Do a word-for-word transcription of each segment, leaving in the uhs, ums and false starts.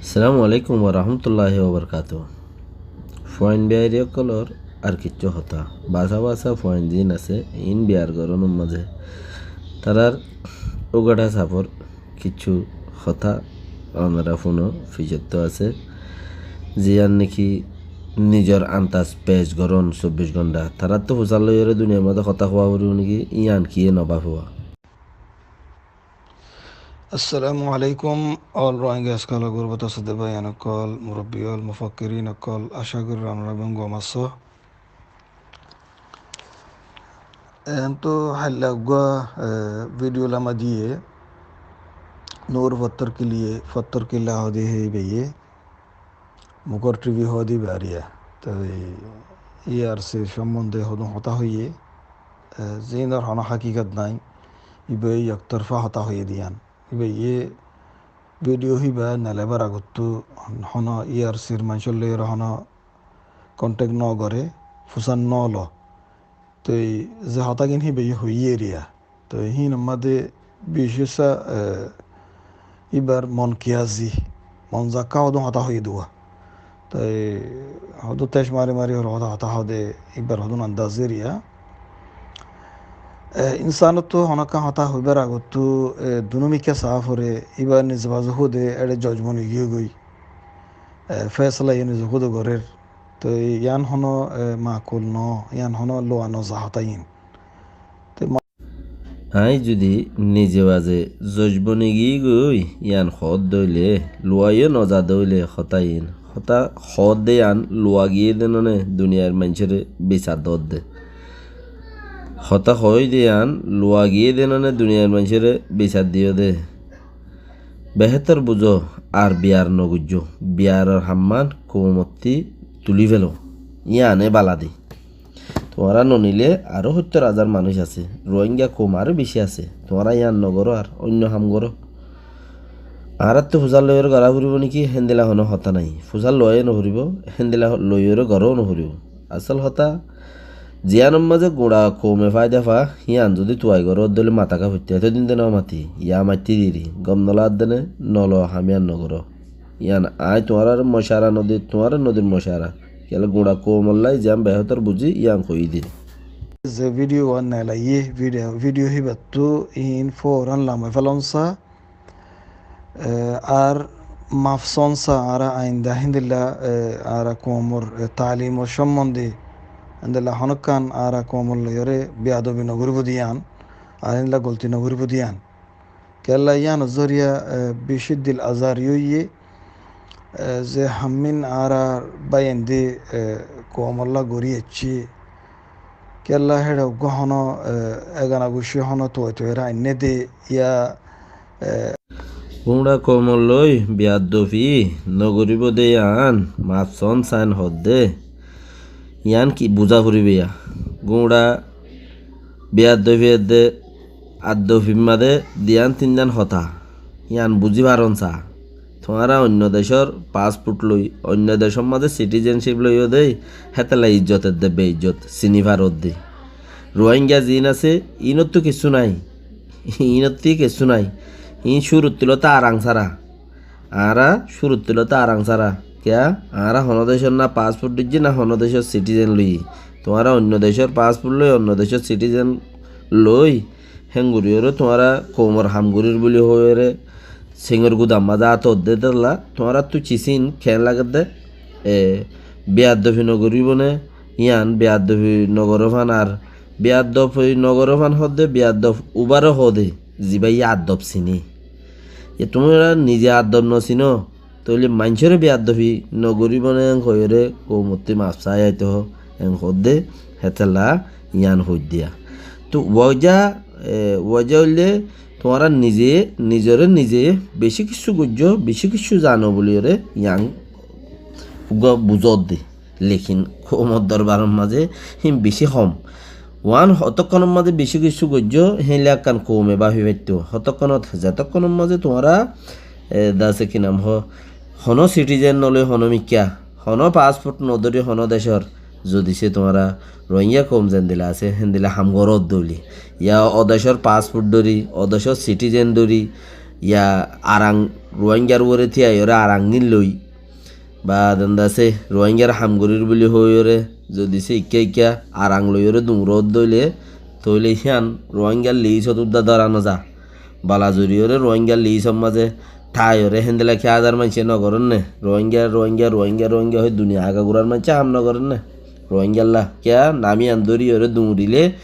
Assalamu alaikum warahmatulláhi wabarakátuhu. Fuain biyairi ókkolór ar kiccú hotá. Basá basá fuain ziín asé, iín biyar gorónor mazé. Tarár ugathá safór kiccú hotá onorá fúno, ficettú asé. Ziyán néki nizor antas pec gorón sobbic gonthá. Taráttu fusár loiyóre duniyair mazé hotá hoó foribó néki, yían kiyé nobáfewá. Assalamu alaikum, all Rohingya scholar group ot asé de bái ókkol, murubbi ókkol, mufakkirin ókkol, acá gorí onora beggún gom asó. Entú háilla uggúa, eh, video lama diyé, Nur Fottor Kiliye, Fottor Killa hoó de hé báiye, Mukor T V hoó de báiye. Toi E R C sombonde hodún hotá hoiyé, eh, ziínor honó hákikat nái, íba yektorfa hotá hoiyé de yían. Íba yé video híba nelaibar agottú honó E R C r maincór loi ar honó contact nogoré, fusár noloó. Toi ze hotágin híba yé hoiyé eriya. Toi híin ammá de bicí sa, eh, íbar mon kiyazi, mon zakká hodún hotá hoiyé de uwá. Toi hodún tec mari mari hor hotá hotá hoó de íbar hodún andaz eriya. Eh, insanottú honókkan hotá hoibár agottú, eh, dunú mikká saá foré, íba nize bazé hoó de eçé jojmon giyé goi. Eh, fesela yé nize hoó de gorér. Toi yían honó, eh, makul no, yían honó luwa no za hotá yín. Toi ma- Aññí zudi nize bazé zojmon giyé goi yían hoó de óile, luwa yó no za de óile hotá yín. Hotá hoó de yían luwa giyé de none duniyair maincóre bisar doó de. Hotá hoói de yían luwa giyé de none duniyair maincóre bisar diyó de. Behétor buzó ar biyar nogoijjó, biyaror hammán koumottí tulí feló. Yíane bala de. Tuáñra nonilé aró hóttor házar manúic asé, Rohingya koum aró bicí asé. Tuáñra yían nogoró ar oinno ham goró. Añáráttu fusár loiyóre gorá foribó néki? Héndilla honó hotá nái. Fusár luwa yó noforibó, héndilla loiyóre gorá noforibó. Asól hotá, ziyánor mazé guñça koume fáida fa, yían zudi tuai goró de óile matá ká foittó, etodin de nomati, yá maittí diri, gom nolagedde né, noloo ham yían nogoró. Yían aññí tuáñráre mocara nodi, tuáñra nodir mocara. Kiyólla guñça koumolla ziyán behétor buzí yían hoiyí de. Ze video uwán nelaiyé, video, video híbattú iín fouran lamai felon sa, eh, ar maf son sa, añára ainda héndilla, eh, añára koumor, eh, talimor sombonde héndilla honókkan añára koumor loiyóre beyadobi nogoríbou de yían, ar héndilla golti nogoríbou de yían. Kiyólla yíanor zoriya, eh, bicí dil azari óiye, eh, ze hammín añárar báiyain de, eh, koumolla gorí aiccé. Kiyólla héçe uggúa honó, eh, egana guccí honó tuai tuai ra ainné de yá, eh, guñça koumor loi beyadobi nogoríbou de yían maf son sain hoó de. Yían ki buzá foribó yá? Guñça beyadobi edde Ar dofimma de diyan tindan hotá, yián buzí faron sa. Tuáñra oinno decór pasport loi, oinno decór mazé citizenship loi ó de, hétolla ijjot edde beijjot, sini farodde. Ruáingga ziín asé, iínottú kessú nái. Iínottú kessú nái. Iín cúruttu lóti arang sára. Añára cúruttu lóti arang sára. Kiyá? Añára honó decór na pasport dóijji, na honó decór citizen loiyí. Tuáñra oinno decór pasport loi, oinno decór citizen loi, héngoriyóre tuáñra koumor ham gorír buli hoiyóre, sengor gudam mazé át odde dólla, tuáñrattú cisín keén lagedde, e, beaddofi nogoríbou né, yián beaddofi nogoró fán ar, beaddofi nogoró fán hoódde, beaddof ubáre hoóde, zibáye addof siné. Ye tuáñra nize addof nosinó, tóile maincóre beaddofi nogoríbou né, en hoiyóre koumottú maf sai aitó, en hoódde, hétolla yián hoóiddiya. Tó wajá, e, wajá óilde, tuáñra nize, nizoré nize bicí kessú goijjó, bicí kessú zano buliyóre, yián uggúa buzódde. Lekin koumor dorbaror mazé hín bicí hom. Uán hotókkonor mazé bicí kessú goijjó, héinle ekkán koume báfi faittó. Hotókkonot, zetókkonor mazé tuáñra, e, dase ki nam ho, honó citizen noloi honó mikká, honó pasport nodóri honó decór, zodi se tuáñra Rohingya koum zendila asé, héndila ham goródde óile, ya o decór pasport dóri, o decór citizen dóri, Ya arang Ruáingar uore tíaiyóre arang gín loi, ba dendase Ruáingar ham gorír buli hoóiyoré, zodi se ikká ikká arang loiyóre duñrot dóile, tóile hían Ruáingar liísot údda dóra noza. Bala zuriyoré Ruáingar liísot mazé tháiyoré héndilla ki ázar maincé nogorénne? Ruáinga, Ruáinga, Ruáinga, Ruáinga hoi duniya agagurar maincé ham nogorénne? Ruáingalla kiyá namíyan dóriyoré duñrilé,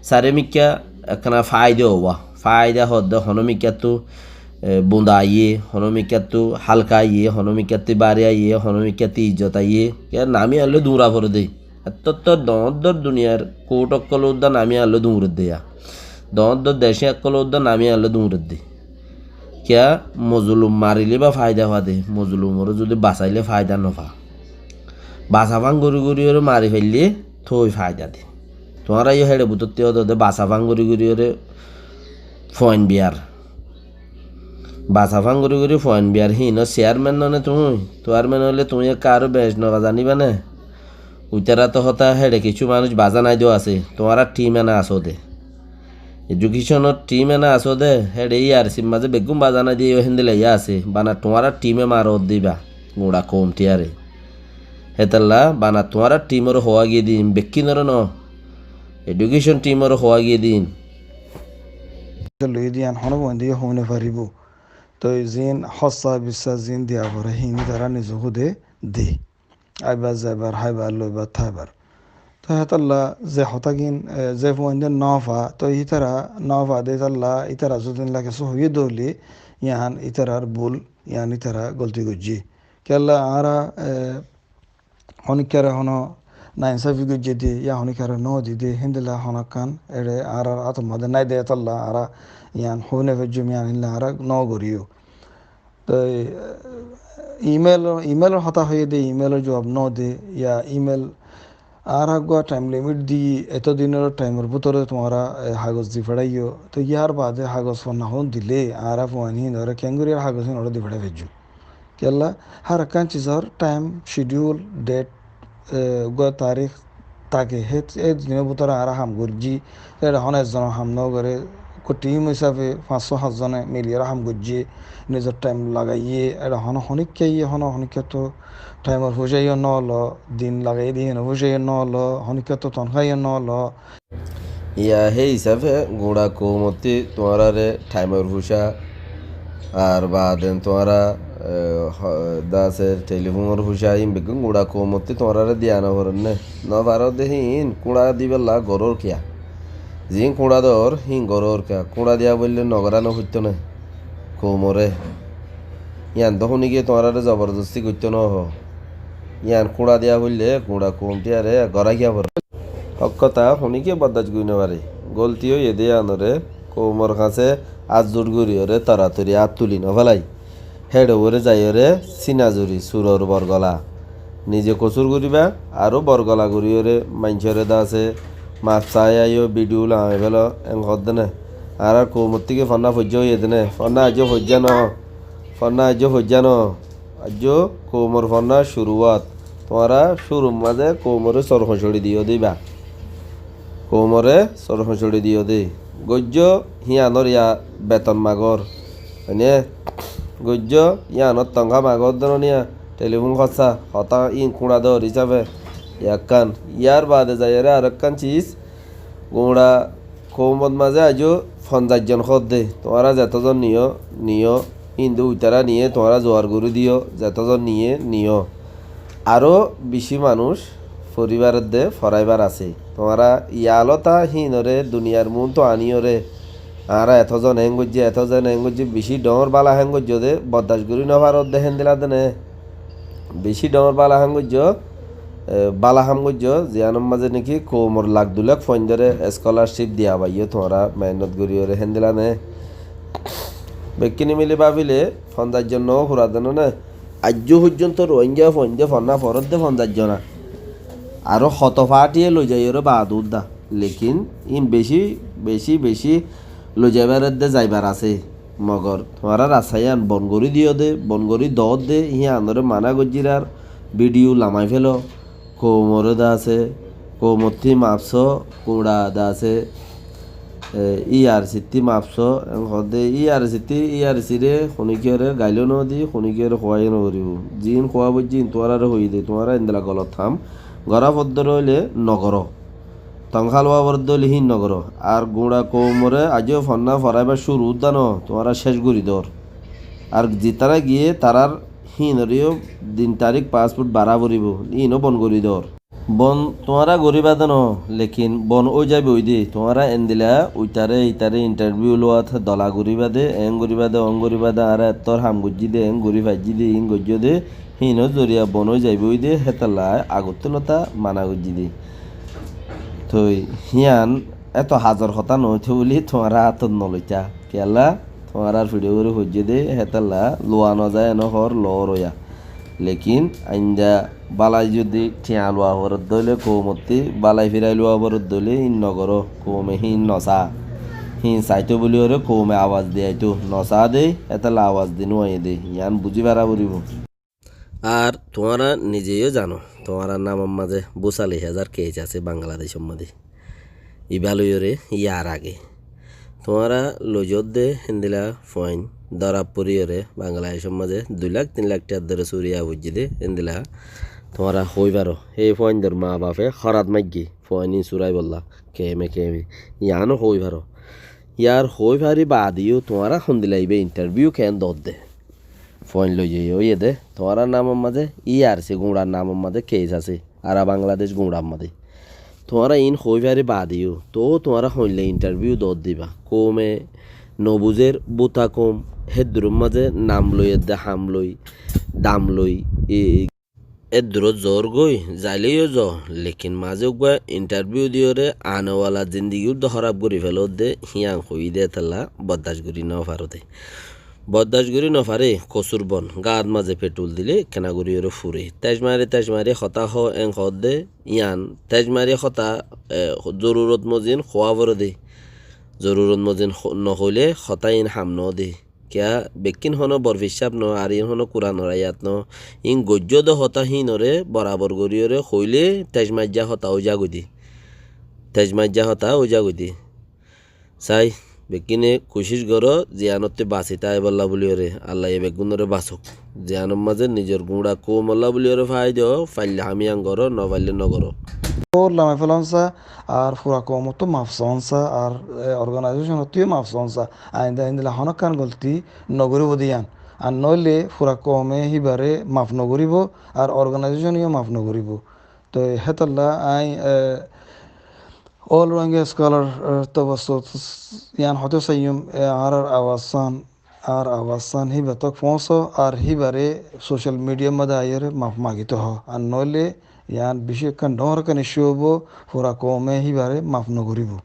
Sáre mikká ekkána faida óiba. Faida hoódde honó mikkáttu, e, bunda aiyé, honó mikkáttu hálka aiyé, honó mikkáttu bári aiyé, honó mikkáttu ijjot aiyé. Kiyá namíyan loi duñra foré dé. Ettó dóñr dóñr duniyar kout ókkol uddá namíyan loi duñredde ya. Dóñr dóñr decé ókkol uddá namíyan loi duñredde. Kiyá mozulum marilé ba faida fa dé, mozulumoré zodi basailé faida nofa. Basa fán gorí goríyoré mari faillé tói faida dé. Tuáñra yó héçe bútotti ódode basa fán gorí goríyoré fuain biyar. Basa fán gorí gorí fuain biyar híinor ceyarmen noné tuñí? Tuármen óile tuñí ekká aró beec nora zaníba né? Uitará to hotá héçe kessú manúic bazá nái dó asé, tuáñra thím ena asó dé. Edukecónor thím ena asó dé, héçe iyar sim mazé beggún bazá nái dé yó héndilla yá asé, bana tuáñra thíme marot diba, guñça koum thíyare. Hétalla bana tuáñra thímoré hoóa giyé din, bekkínoré noó. Edukecón thímoré hoóa giyé din. Loi diyan honó boin diye hoói no faribó. Toi zin hossa bissa zin diya foré híin tará nize húde de. Aibar zaibar, háibar loibar táibar. Toi hétalla ze hotágin, e, ze fuainde no fa, toi ítara no fa de ítalla, ítara zodi illa kessú hoiyé dóile, yián ítarar bul, yián ítara golti goijjé. Kiyólla añára, e, honíkkáre honó nainsáfi goijjé de, yá honíkkáre no di de, héndilla honókkan eçé añárar átor mazé nái de, hétalla añára yián hoói no faijjum, yián héndilla añára no goríyo. Toi, e, email, emailor hotá hoiyé de, emailor juab no de, ya email añára eggúa time limit di, eto dinor timeor bútore tuáñra, e, hagos di feçáiyo. Toi yar baade hagos fonná hon dile, añára fuain híinoré keéngorí ar hagos híinoré di feçái faijjum. Kiyólla, hár ekkán sizor time, schedule, date, e, eggúa tarík, Take hé, hé dinor bútore añára ham goijjí, éçe honó ezzone ham no goré, ekká thím hísafe fañs só háñt zone miliyóre ham goijjé, nizor thaim lagaiyé, éçe honó honíkka iye, honó honíkkattú thaimor fucá iye no lo, din lagaiyé de híinor fucá iye no lo, honíkkattú tonhá iye no lo. Yá hé hísafe guñça koumottí tuáñráre thaimor fucá Ar baade tuáñra, e, ho-, dase telifónor fucá híin beggún guñça koumottí tuáñráre diya no forer né? No faror de híin kúñça dibálla gorór kiyá? Ziín kúñça dor híin gorór kiyá? Kúñça diya foille no gorá no foittó né koumoré? Yían to húni giyé tuáñráre zoborzosti goittó no ho. Yían kúñça diya foille guñça koumtí are gorá kiyá forer? Hók hotá honíkka bordac gorí no fare. Gólti óiye dé yíanoré koumor hañsé át zur goríyoré toratori át tuli no félai. Héçe uore zaiyóre sínazuri suror borgola nize kosúr goríba, aró borgola goríyoré maincóre dase maf saái aiyó, bidhiu lamai félo, en hoódde né. Añárár koumottí ki fonná foijjá óiye dé né? Fonná aijjó foijjá no. Fonná aijjó foijjá no. Aijjó koumor fonná curuwat. Tuáñra cúrur mazé koumoré sor hoñcori diyó de íba. Koumoré sor hoñcori diyó de. Goijjó híanor ya beton magor. Hoiné? Goijjó híanor tonhá magor de no niya. Telifón hossá, hotá íin kúñça dor hísafe. Yakkán. Yár baade zaiyóre arekkán cis. Guñça koumot mazé aijjó fonzaic zon hoódde, tuáñra zetózon niyó, niyó, híin de uitará niyé, tuáñra zuar gorí diyó, zetózon niyé, niyó. Aró bicí manúic foribár edde foráibar asé. Tuáñra yalóta híinoré duniyar muúntu aníyoré, añára etózon eén goijjé, etózon eén goijjé, bicí dhoóñr bála hán goijjó de, boddac gorí no faródde héndila de né. Bicí dhoóñr bála ham goijjó, e, bála ham goijjó, ziyánor mazé néki koumor lak dui lak fuaindóre scholarship diya faiyó, tuáñra mehénnot goríyoré héndila né. Bekkúni mili báfile fonzaic zon noó fura de no né. Aijjó foijjónto Ruáingga fuainde fonná foródde fonzaic zona. Aró hoto faáñtiye loizaiyóre baade údda. Lekin íin bicí, bicí, bicí loizaibár edde zaibar asé. Mogor tuáñra rasta yían bon gorí diyó de, bon gorí doódde, híanoré maná goijjírar, bidhiu lamai félo, koumoré de asé, koumottí maf só, guñça de asé, E, E R C ttí maf só, en hoódde E R C ttí, E R C re honikiyóre gailó no di, honikiyóre kuwáiyo no goríbou. Ziín kuwá boijjé iín tuáñráre hoiyí de, tuáñra endilla golot ham gorá foddóre óile no goró. Tonghá luwa foredde óile híin no goró. Ar guñça koumoré aijjó fonná foráibar cúru údda no, tuáñra céc gorí dór. Ar zitará giyé tarár híinoré yó din tarík pasport bará foribóu, híin ó bon gorí dór. Bon tuáñra goríba de no, lekin bon ói zaiboi de. Tuáñra endilla uitaré itaré intarviu luwat dola goríba de, eén goríba de, oón goríba de, añára ettór ham goijjí de, eén gorí faijjí de, iín goijjó de, híinor zoriya bon ói zaiboi de, hétolla agottú lota mana goijjí de. Toi híyan eto hazor hotá noóito buli tuáñra átot noloitá. Kiyólla? Tuáñrár fiçógoré foijjé dé, hétolla luwa nozá enó hoór loór óiya. Lekin ainda bálai zodi thiañ luwa foredde óile, koumottí bálai firai luwa foredde óile, híin nogoró, koume híin nosaá. Híin saitó buli oré koume abas diyaitó, nosaá dé, hétolla abas di nuaiyé dé, yián buzí fara foribóu. Ar tuáñra nize yó zano, tuáñrar namor mazé búsali hezar keis asé Bangladecór mazé. Ibá loiyóre yar age tuáñra loizódde héndila fuain dóra foriyóre Bangladecór mazé dui lak tin lak thiañr dóre súriya foijjé dé héndila tuáñra hoói faro. Hé fuaindor maa bafe hórat maiggé fuain ín súraibolla, keme keme, yiáno hoói faro. Yar hoói fari baade yó tuáñra hondila ibá intarviu keén doódde? Fuain loizaiyé óiye dé, tuáñrar namor mazé, E R C guñçar namor mazé keis asé, ara Bangladec guñçar mazé. Tuáñra iín hoói fari baade yó, toóu tuáñra hoilla intarviu doódde ibá? Koume nobuzér, búta koum, héddurór mazé nam loi, edde ham loi, dam loi, e, e, éddurót zoór goi, zailé yó zo, lekin mazé uggúa intarviu diyóre anewala zindigi uddá hóraf gorí felódde, híyan hoiyí dé hétolla boddac gorí nofaró dé. Boddac gorí nofaré, kosúr bon, gáat mazé feṭul dilé kena goríyoré furé. Tecmari tecmari hotá hoó, en hoódde, yián tecmari hotá, e, zorurot mozin hoóa foré dé. Zorurot mozin ho-, nohoilé hotá iín ham noó dé. Kiyá bekkín honó borficcáp noó, ar iín honó Kuranor ayat noó. Iín goijjó dé hotá híinoré borabor goríyoré hoilé tecmaijjá hotá ói zagói dé. Tecmaijjá hotá ói zagói dé. Sai, bekkíne kucíc goró, ziyanottú basi táibolla buliyóre, Allaye beggúnoré basók. Ziyanor mazé nizor guñça koumolla buliyóre fai do, faillé ham yián goró, nofaillé nogoró. Ó lamai felón sa, ar fura koumottú maf soón sa, ar, e, organaizecónottú yó maf soón sa. Ainda endila honókkan golti nogoríbou dé yián. Ar noóile fura koume híbaré maf nogoríbou, ar organaizecóne yó maf nogoríbou. Toi hétolla aññí, e, All Rohingya Scholar, e, tobassut yián hoitó saiyum, e, añárar awazán, añár awazán híba tók foóñso, ar híbaré social media mazé aiyóre maf magitó hoó. Ar noóile yián bicí ekkán dhoóñr ekkán issue óibo, fura koume híbaré maf nogoríbou.